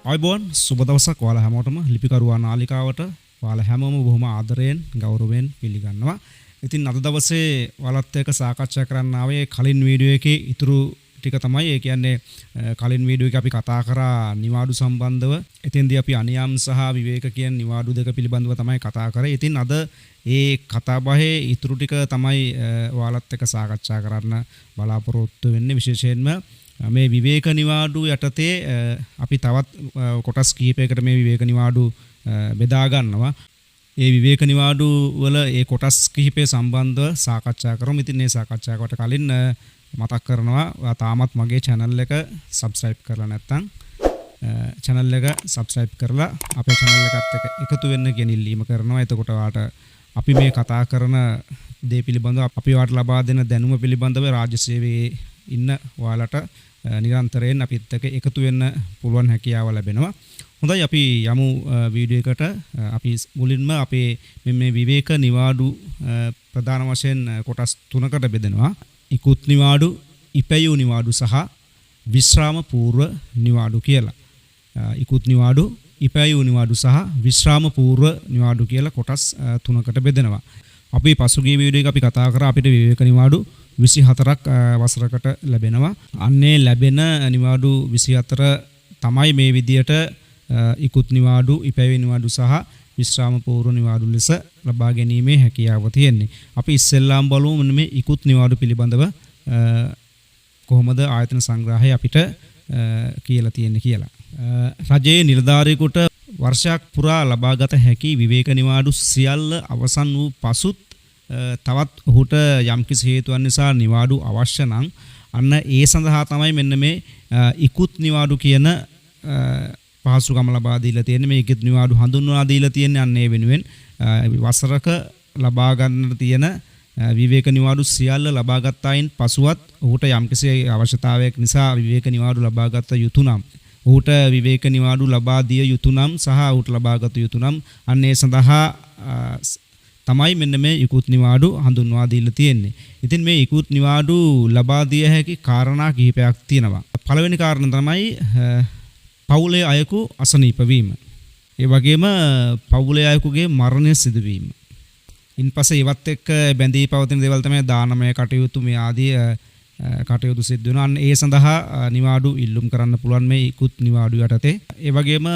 ආයුබෝවන්, සුබ දවසක් ඔයාලා හැමෝටම. ලිපිකරුවා නාලිකාවට ඔයාලා හැමෝම බොහොම ආදරයෙන් ගෞරවයෙන් පිළිගන්නවා. ඉතින් අද දවසේ ඔයාලත් එක්ක සාකච්ඡා කරන්න ආවේ කලින් වීඩියෝ එකේ ඉතුරු ටික තමයි. ඒ කියන්නේ කලින් වීඩියෝ එකේ අපි කතා කරා නිවාඩු සම්බන්ධව. එතෙන්දී අපි අනියම් සහ විවේක කියන නිවාඩු දෙක පිළිබඳව තමයි කතා කරේ. ඉතින් අද ඒ කතා බහේ ඉතුරු ටික තමයි ඔයාලත් එක්ක සාකච්ඡා කරන්න බලාපොරොත්තු වෙන්නේ. විශේෂයෙන්ම මේ විවේක නිවාඩු යටතේ අපි තවත් කොටස් කිහිපයකට මේ විවේක නිවාඩු බෙදා ගන්නවා. ඒ විවේක නිවාඩු වල ඒ කොටස් කිහිපය සම්බන්ධව සාකච්ඡා කරමු. ඉතින් මේ සාකච්ඡාවට කලින් මතක් කරනවා, ඔයා තාමත් මගේ channel එක subscribe කරලා නැත්නම් channel එක subscribe කරලා අපේ channel එකත් එක්ක එකතු වෙන්න කියන ඉල්ලීම කරනවා. එතකොට ඔයාට අපි මේ කතා කරන දේ පිළිබඳව, අපි ඔයාට ලබා දෙන දැනුම පිළිබඳව රාජ්‍ය සේවයේ ඉන්න ඔයාලට නිරන්තරයෙන් අපිත් එක්ක එකතු වෙන්න පුළුවන් හැකියාව ලැබෙනවා. හොඳයි, අපි යමු වීඩියෝ එකට. අපි මුලින්ම අපේ මේ විවේක නිවාඩු ප්‍රධාන වශයෙන් කොටස් තුනකට බෙදෙනවා. ඉකුත් නිවාඩු, ඉපැයූ නිවාඩු සහ විශ්‍රාම පූර්ව නිවාඩු කියලා. ඉකුත් නිවාඩු, ඉපැයූ නිවාඩු සහ විශ්‍රාම පූර්ව නිවාඩු කියලා කොටස් තුනකට බෙදෙනවා. අපි පසුගිය වීඩියෝ එක අපි කතා කරා අපිට විවේක නිවාඩු 24ක් වසරකට ලැබෙනවා. අන්නේ ලැබෙන නිවාඩු 24 තමයි මේ විදියට ඉකුත් නිවාඩු, ඉපැයූ නිවාඩු සහ විශ්‍රාම පූර්ව නිවාඩු ලෙස ලබා ගැනීමේ හැකියාව තියෙන්නේ. අපි ඉස්සෙල්ලාම බලමු මෙන්න මේ ඉකුත් නිවාඩු පිළිබඳව කොහොමද ආයතන සංග්‍රහය අපිට කියලා තියෙන්නේ කියලා. රජයේ නිලධාරියෙකුට වර්ෂයක් පුරා ලබාගත හැකි විවේක නිවාඩු සියල්ල අවසන් වූ පසුත් තවත් ඔහුට යම්කිසි හේතුවක් නිසා නිවාඩු අවශ්‍ය නම් අන්න ඒ සඳහා තමයි මෙන්න මේ ඉකුත් නිවාඩු කියන පහසුකම ලබා දීලා තියෙන්නේ. මේ ඉකුත් නිවාඩු හඳුන්වා දීලා තියෙන්නේ අන්න ඒ වෙනුවෙන්. වසරක ලබා ගන්නට තියෙන විවේක නිවාඩු සියල්ල ලබාගත් අයින් පසුවත් ඔහුට යම්කිසි අවශ්‍යතාවයක් නිසා විවේක නිවාඩු ලබාගත යුතු නම්, ඔහුට විවේක නිවාඩු ලබා දිය යුතු නම් සහ ඔහුට ලබාගත යුතු නම් අන්න ඒ සඳහා තමයි මෙන්න මේ ඉකුත් නිවාඩු හඳුන්වා දීලා තියෙන්නේ. ඉතින් මේ ඉකුත් නිවාඩු ලබා දිය හැකි කාරණා කිහිපයක් තියෙනවා. පළවෙනි කාරණා තමයි පවුලේ අයෙකු අසනීප වීම. ඒ වගේම පවුලේ අයෙකුගේ මරණය සිදුවීම. ඉන්පස්සේ ඒවත් එක්ක බැඳී පවතින දේවල් තමයි දානමය කටයුතු මේ ආදී කටයුතු සිද්ධ වෙනවා. අන්න ඒ සඳහා නිවාඩු ඉල්ලුම් කරන්න පුළුවන් මේ ඉකුත් නිවාඩු යටතේ. ඒ වගේම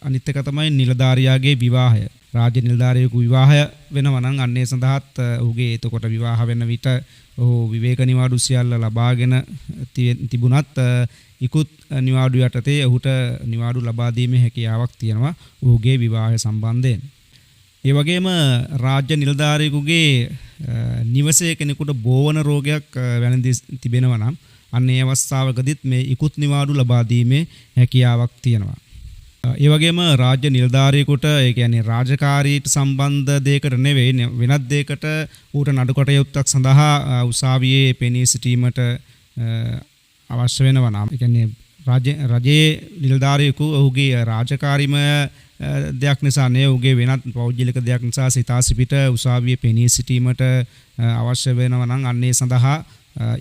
අනිත් එක තමයි නිලධාරියාගේ විවාහය. රාජ්‍ය නිලධාරියෙකු විවාහය වෙනවා නම් අන්න ඒ සඳහාත් ඔහුගේ එතකොට විවාහ වෙන විට ඔහු විවේක නිවාඩු සියල්ල ලබාගෙන තිබුණත් ඉකුත් නිවාඩු යටතේ ඔහුට නිවාඩු ලබා දීමේ හැකියාවක් තියෙනවා ඔහුගේ විවාහය සම්බන්ධයෙන්. ඒ වගේම රාජ්‍ය නිලධාරියෙකුගේ නිවසේ කෙනෙකුට බෝවන රෝගයක් වැළඳී තිබෙනවා නම් අන්න ඒ අවස්ථාවකදීත් මේ ඉකුත් නිවාඩු ලබා දීමේ හැකියාවක් තියෙනවා. ඒ වගේම රාජ්‍ය නිලධාරියෙකුට, ඒ කියන්නේ රාජකාරීට සම්බන්ධ දෙයකට නෙවෙයි, වෙනත් දෙයකට ඌට නඩු කටයුත්තක් සඳහා උසාවියේ පෙනී සිටීමට අවශ්‍ය වෙනවා නම්, ඒ කියන්නේ රජයේ නිලධාරියෙකු ඔහුගේ රාජකාරීමය දෙයක් නිසා නෙවෙයි, ඔහුගේ වෙනත් පෞද්ගලික දෙයක් නිසා සිතා සිපිට උසාවියේ පෙනී සිටීමට අවශ්‍ය වෙනවා නම් අන්න ඒ සඳහා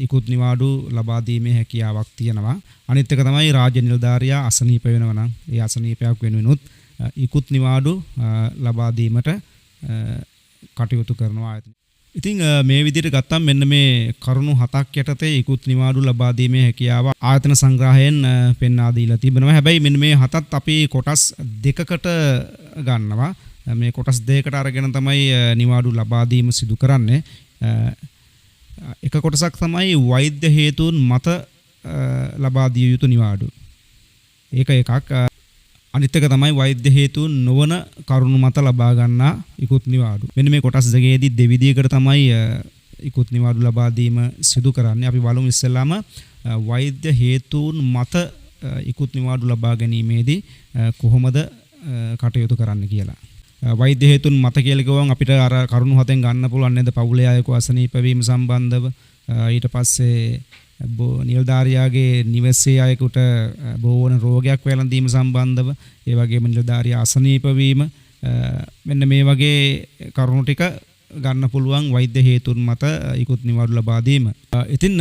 ඉකුත් නිවාඩු ලබා දීමේ හැකියාවක් තියෙනවා. අනිත් එක තමයි රාජ්‍ය නිලධාරියා අසනීප වෙනවා නම් ඒ අසනීපයක් වෙනුවෙනුත් ඉකුත් නිවාඩු ලබා දීමට කටයුතු කරනවා ආයතන. ඉතින් මේ විදිහට ගත්තම මෙන්න මේ කරුණු හතක් යටතේ ඉකුත් නිවාඩු ලබා දීමේ හැකියාව ආයතන සංග්‍රහයෙන් පෙන්වා දීලා තිබෙනවා. හැබැයි මෙන්න මේ හතත් අපි කොටස් දෙකකට ගන්නවා. මේ කොටස් දෙකකට අරගෙන තමයි නිවාඩු ලබා දීම සිදු කරන්නේ. එක කොටසක් තමයි වෛද්‍ය හේතුන් මත ලබා දිය යුතු නිවාඩු. ඒක එකක්. අනිත් එක තමයි වෛද්‍ය හේතුන් නොවන කරුණු මත ලබා ගන්නා ඉකුත් නිවාඩු. මෙන්න මේ කොටස් දෙකේදී දෙවිදියකට තමයි ඉකුත් නිවාඩු ලබා දීම සිදු කරන්නේ. අපි බලමු ඉස්සෙල්ලාම වෛද්‍ය හේතුන් මත ඉකුත් නිවාඩු ලබා ගැනීමේදී කොහොමද කටයුතු කරන්න කියලා. වෛද්‍ය හේතුන් මත කියලා කිව්වම අපිට අර කරුණු හතෙන් ගන්න පුළුවන් නේද? පවුලේ අයෙකු අසනීප වීම සම්බන්ධව, ඊට පස්සේ නිලධාරියාගේ නිවසේ අයෙකුට බෝ වන රෝගයක් වැළඳීම සම්බන්ධව, ඒ වගේම නිලධාරියා අසනීප වීම, මෙන්න මේ වගේ කරුණු ටික ගන්න පුළුවන් වෛද්‍ය හේතුන් මත ඉකුත් නිවාඩු ලබා දීම. ඉතින්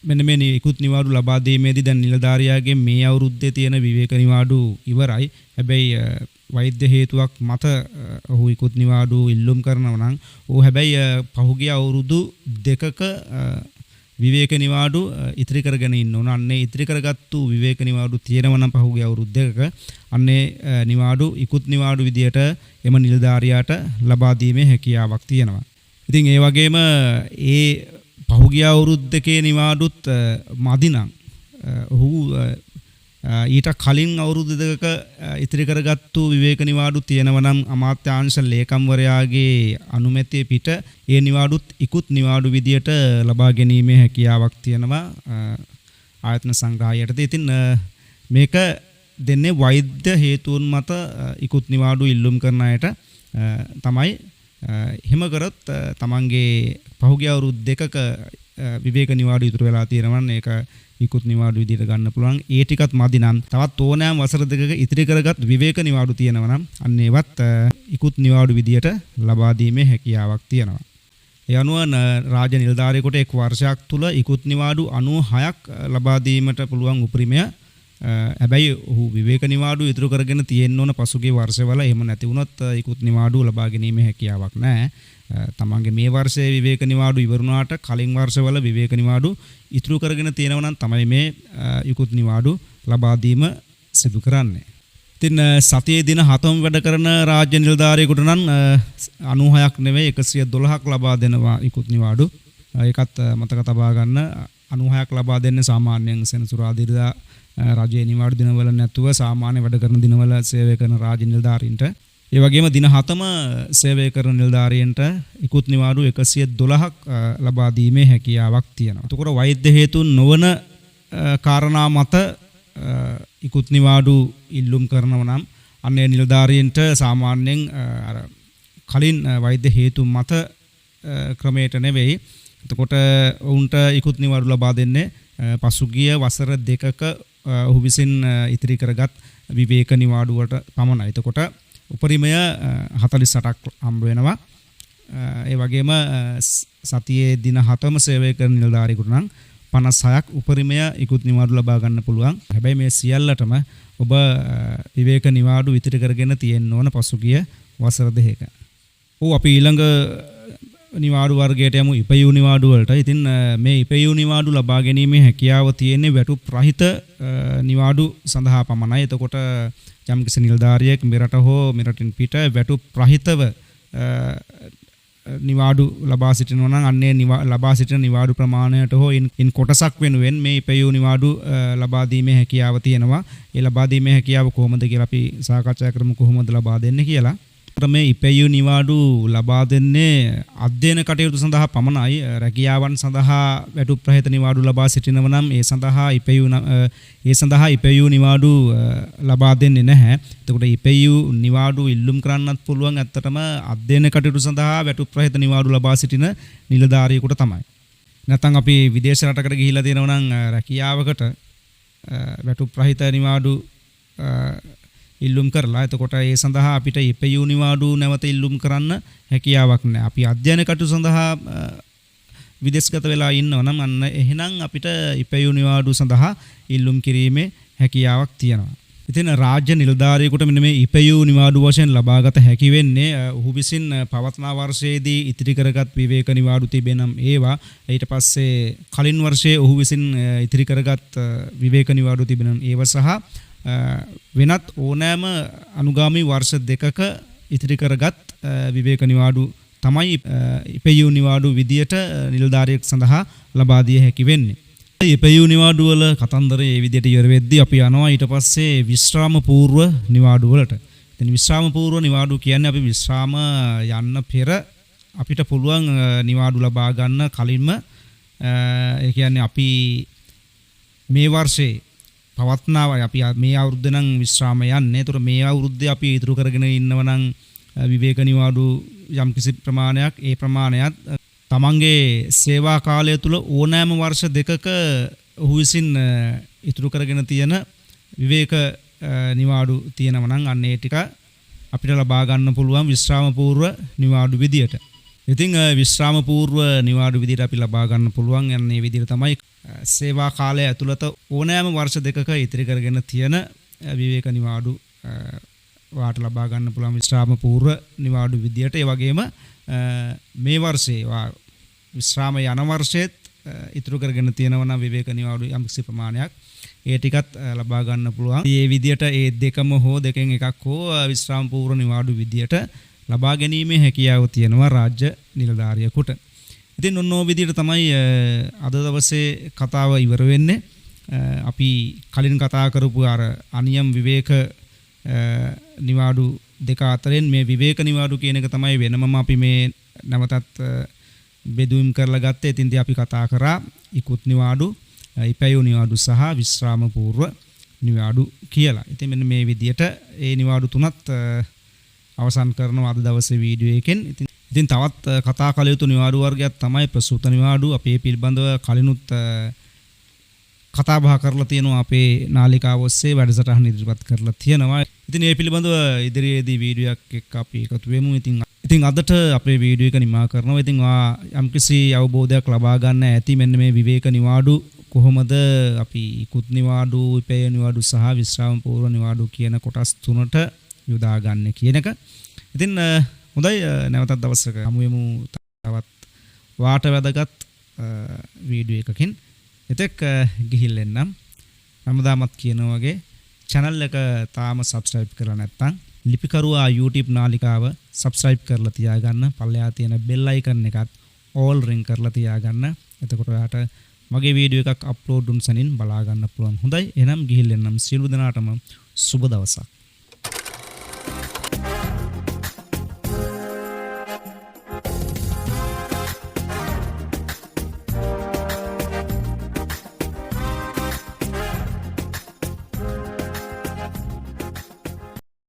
මෙන්න මේ ඉකුත් නිවාඩු ලබා දීමේදී දැන් නිලධාරියාගේ මේ අවුරුද්දේ තියෙන විවේක නිවාඩු ඉවරයි. හැබැයි වෛද්‍ය හේතුවක් මත ඔහු ඉකුත් නිවාඩු ඉල්ලුම් කරනවා නම් ඔහු හැබැයි පහුගිය අවුරුදු දෙකක විවේක නිවාඩු ඉතිරි කරගෙන ඉන්න ඕන. අන්නේ ඉතිරි කරගත්තු විවේක නිවාඩු තියෙනවා නම් පහුගිය අවුරුදු දෙකක අන්නේ නිවාඩු ඉකුත් නිවාඩු විදියට එම නිලධාරියාට ලබා දීමේ හැකියාවක් තියෙනවා. ඉතින් ඒ වගේම ඒ පහුගිය අවුරුදු දෙකේ නිවාඩුත් මදි නම් ඔහු ඊට කලින් අවුරුදු දෙකක ඉතිරි කරගත්තු විවේක නිවාඩු තියෙනවා නම් අමාත්‍යාංශ ලේකම්වරයාගේ අනුමැතිය පිට ඒ නිවාඩුත් ඉකුත් නිවාඩු විදියට ලබා ගැනීමේ හැකියාවක් තියෙනවා ආයතන සංග්‍රහය යටතේ. ඉතින් මේක දෙන්නේ වෛද්‍ය හේතුන් මත ඉකුත් නිවාඩු ඉල්ලුම් කරන අයට තමයි. එහෙම කරොත් තමන්ගේ පහුගිය අවුරුදු දෙකක විවේක නිවාඩු ඉතුරු වෙලා තියෙනවා නම් ඒක ඉකුත් නිවාඩු විදියට ගන්න පුළුවන්. ඒ ටිකත් මදි නම් තවත් ඕනෑම වසර දෙකක ඉතිරි කරගත් විවේක නිවාඩු තියෙනවා නම් අන්න ඒවත් ඉකුත් නිවාඩු විදියට ලබා දීමේ හැකියාවක් තියෙනවා. ඒ අනුව රාජ්‍ය නිලධාරියෙකුට එක් වර්ෂයක් තුල ඉකුත් නිවාඩු 96ක් ලබා දීමට පුළුවන් උපරිමය. හැබැයි ඔහු විවේක නිවාඩු ඉතුරු කරගෙන තියෙන්න ඕන පසුගිය වර්ෂවල. එහෙම නැති වුණොත් ඉකුත් නිවාඩු ලබා ගැනීමේ හැකියාවක් නැහැ. තමන්ගේ මේ වර්ෂයේ විවේක නිවාඩු ඉවර වුණාට කලින් වර්ෂවල විවේක නිවාඩු ඉතුරු කරගෙන තියෙනවා නම් තමයි මේ ඉකුත් නිවාඩු ලබා දීම සිදු කරන්නේ. ඉතින් සතියේ දින 7ම වැඩ කරන රාජ්‍ය නිලධාරියෙකුට නම් 96ක් නෙවෙයි 112ක් ලබා දෙනවා ඉකුත් නිවාඩු. ඒකත් මතක තබා ගන්න. 96ක් ලබා දෙන්නේ සාමාන්‍යයෙන් සෙනසුරාදා ඉරිදා රජයේ නිවාඩු දිනවල නැතුව සාමාන්‍ය වැඩ කරන දිනවල සේවය කරන රාජ්‍ය නිලධාරීන්ට. ඒ වගේම දින 7ම සේවය කරන නිලධාරීන්ට ඉකුත් නිවාඩු 112ක් ලබා දීමේ හැකියාවක් තියෙනවා. එතකොට වෛද්‍ය හේතුන් නොවන කාරණා මත ඉකුත් නිවාඩු ඉල්ලුම් කරනවා නම් අන්න ඒ නිලධාරීන්ට සාමාන්‍යයෙන් අර කලින් වෛද්‍ය හේතුන් මත ක්‍රමයට නෙවෙයි. එතකොට ඔවුන්ට ඉකුත් නිවාඩු ලබා දෙන්නේ පසුගිය වසර දෙකක ඔහු විසින් ඉතිරි කරගත් විවේක නිවාඩු වලට පමණයි. එතකොට උපරිමය 48ක් හම්බ වෙනවා. ඒ වගේම සතියේ දින 7ම සේවය කරන නිලධාරියෙකුට නම් 56ක් උපරිමය ඉකුත් නිවාඩු ලබා ගන්න පුළුවන්. හැබැයි මේ සියල්ලටම ඔබ විවේක නිවාඩු ඉතිරි කරගෙන තියෙන්න ඕන පසුගිය වසර දෙකක. ඔව්, අපි ඊළඟ නිවාඩු වර්ගයට යමු, ඉපයූ නිවාඩු වලට. ඉතින් මේ ඉපයූ නිවාඩු ලබා ගැනීමේ හැකියාව තියෙන්නේ වැටුප් රහිත නිවාඩු සඳහා පමණයි. එතකොට යම්කිසි නිලධාරියෙක් මෙරට හෝ මෙරටින් පිට වැටුප් රහිතව නිවාඩු ලබා සිටිනවා නම් අන්නේ ලබා සිටින නිවාඩු ප්‍රමාණයට හෝ ඉන් කොටසක් වෙනුවෙන් මේ ඉපයූ නිවාඩු ලබා දීමේ හැකියාව තියෙනවා. ඒ ලබා දීමේ හැකියාව කොහොමද කියලා අපි සාකච්ඡා කරමු, කොහොමද ලබා දෙන්නේ කියලා. මේ ඉපයූ නිවාඩු ලබා දෙන්නේ අධ්‍යයන කටයුතු සඳහා පමණයි. රැකියාවන් සඳහා වැටුප් රහිත නිවාඩු ලබා සිටිනව නම් ඒ සඳහා ඉපයූ නිවාඩු ලබා දෙන්නේ නැහැ. එතකොට ඉපයූ නිවාඩු ඉල්ලුම් කරන්නත් පුළුවන් ඇත්තටම අධ්‍යයන කටයුතු සඳහා වැටුප් රහිත නිවාඩු ලබා සිටින නිලධාරියෙකුට තමයි. නැත්නම් අපි විදේශ රටකට ගිහිල්ලා තියෙනවා නම් රැකියාවකට වැටුප් රහිත නිවාඩු ඉල්ලුම් කරලා, එතකොට ඒ සඳහා අපිට ඉපයූ නිවාඩු නැවත ඉල්ලුම් කරන්න හැකියාවක් නැහැ. අපි අධ්‍යයන කටයුතු සඳහා විදේශගත වෙලා ඉන්නවා නම් අන්න එහෙනම් අපිට ඉපයූ නිවාඩු සඳහා ඉල්ලුම් කිරීමේ හැකියාවක් තියෙනවා. ඉතින් රාජ්‍ය නිලධාරියෙකුට මෙන්න මේ ඉපයූ නිවාඩු වශයෙන් ලබාගත හැකි වෙන්නේ ඔහු විසින් පවත්නා වර්ෂයේදී ඉතිරි කරගත් විවේක නිවාඩු තිබෙනම් ඒවා, ඊට පස්සේ කලින් වර්ෂයේ ඔහු විසින් ඉතිරි කරගත් විවේක නිවාඩු තිබෙනම් ඒවා සහ වෙනත් ඕනෑම අනුගාමී වර්ෂ දෙකක ඉතිරි කරගත් විවේක නිවාඩු තමයි ඉපයූ නිවාඩු විදියට නිලධාරියෙක් සඳහා ලබා දිය හැකි වෙන්නේ. ඉපයූ නිවාඩු වල කතන්දරය මේ විදියට ඉවර වෙද්දී අපි යනවා ඊට පස්සේ විශ්‍රාම පූර්ව නිවාඩු වලට. ඉතින් විශ්‍රාම පූර්ව නිවාඩු කියන්නේ අපි විශ්‍රාම යන්න පෙර අපිට පුළුවන් නිවාඩු ලබා ගන්න කලින්ම, ඒ කියන්නේ අපි මේ වර්ෂේ පවත්නාව අපි මේ අවුරුද්ද නම් විශ්‍රාම යන්නේ. ඒතර මේ අවුරුද්දේ අපි ඉතුරු කරගෙන ඉන්නව නම් විවේක නිවාඩු යම්කිසි ප්‍රමාණයක්, ඒ ප්‍රමාණයත් තමන්ගේ සේවා කාලය තුල ඕනෑම වර්ෂ දෙකක ඔහු විසින් ඉතුරු කරගෙන තියෙන විවේක නිවාඩු තියෙනවා නම් අන්න ඒ ටික අපිට ලබා ගන්න පුළුවන් විශ්‍රාම පූර්ව නිවාඩු විදියට. ඉතින් විශ්‍රාම පූර්ව නිවාඩු විදිහට අපි ලබා ගන්න පුළුවන්. යන්නේ මේ විදිහට තමයි සේවා කාලය ඇතුළත ඕනෑම වර්ෂ 2ක ඉතිරි කරගෙන තියෙන විවේක නිවාඩු වාට ලබා ගන්න පුළුවන් විශ්‍රාම පූර්ව නිවාඩු විදියට. ඒ වගේම මේ වර්ෂයේ විශ්‍රාම යන වර්ෂයේත් ඉතුරු කරගෙන තියෙනවා නම් විවේක නිවාඩු යම්කිසි ප්‍රමාණයක් ඒ ටිකත් ලබා ගන්න පුළුවන්. මේ විදියට ඒ දෙකම හෝ දෙකෙන් එකක් හෝ විශ්‍රාම පූර්ව නිවාඩු විදියට ලබා ගැනීමේ හැකියාව තියෙනවා රාජ්‍ය නිලධාරියෙකුට. ඉතින් ඔන්න ඔය විදියට තමයි අද දවසේ කතාව ඉවර වෙන්නේ. අපි කලින් කතා කරපු අර අනියම් විවේක නිවාඩු දෙක අතරින් මේ විවේක නිවාඩු කියන එක තමයි වෙනමම අපි මේ නැවතත් බෙදුම් කරලා ගත්තේ. ඉතින් අපි කතා කරා ඉකුත් නිවාඩු, ඉපැයු නිවාඩු සහ විශ්‍රාම පූර්ව නිවාඩු කියලා. ඉතින් මෙන්න මේ විදියට ඒ නිවාඩු තුනත් අවසන් කරනවා අද දවසේ වීඩියෝ එකෙන්. ඉතින් තවත් කතා කළ යුතු නිවාඩු වර්ගයක් තමයි ප්‍රසූත නිවාඩු. අපි ඒ පිළිබඳව කලිනුත් කතා බහ කරලා තියෙනවා, අපේ නාලිකාව ඔස්සේ වැඩසටහන් ඉදිරිපත් කරලා තියෙනවා. ඉතින් ඒ පිළිබඳව ඉදිරියේදී වීඩියෝ එකක් එක්ක අපි එකතු වෙමු. ඉතින් අදට අපේ වීඩියෝ එක නිමා කරනවා. ඉතින් ඔයා යම්කිසි අවබෝධයක් ලබා ගන්න ඇති මෙන්න මේ විවේක නිවාඩු කොහොමද අපි ඉකුත් නිවාඩු, ඉපැය නිවාඩු සහ විශ්‍රාම පූර්ව නිවාඩු කියන කොටස් තුනට යොදා ගන්න කියන එක. ඉතින් හොඳයි, නැවතත් දවසක හමු වෙමු තවත් වාට වැදගත් වීඩියෝ එකකින්. එතෙක් ගිහිල් එන්නම්. හැමදාමත් කියනවා වගේ channel එක තාම subscribe කරලා නැත්නම් ලිපිකරුවා YouTube නාලිකාව subscribe කරලා තියාගන්න. පල්ලෙහා තියෙන bell icon එකත් all ring කරලා තියාගන්න. එතකොට ඔයාට මගේ වීඩියෝ එකක් අප්ලෝඩ් වුන් සැනින් බලා ගන්න පුළුවන්. හොඳයි, එහෙනම් ගිහිල් එන්නම්. සියලු දෙනාටම සුබ දවසක්.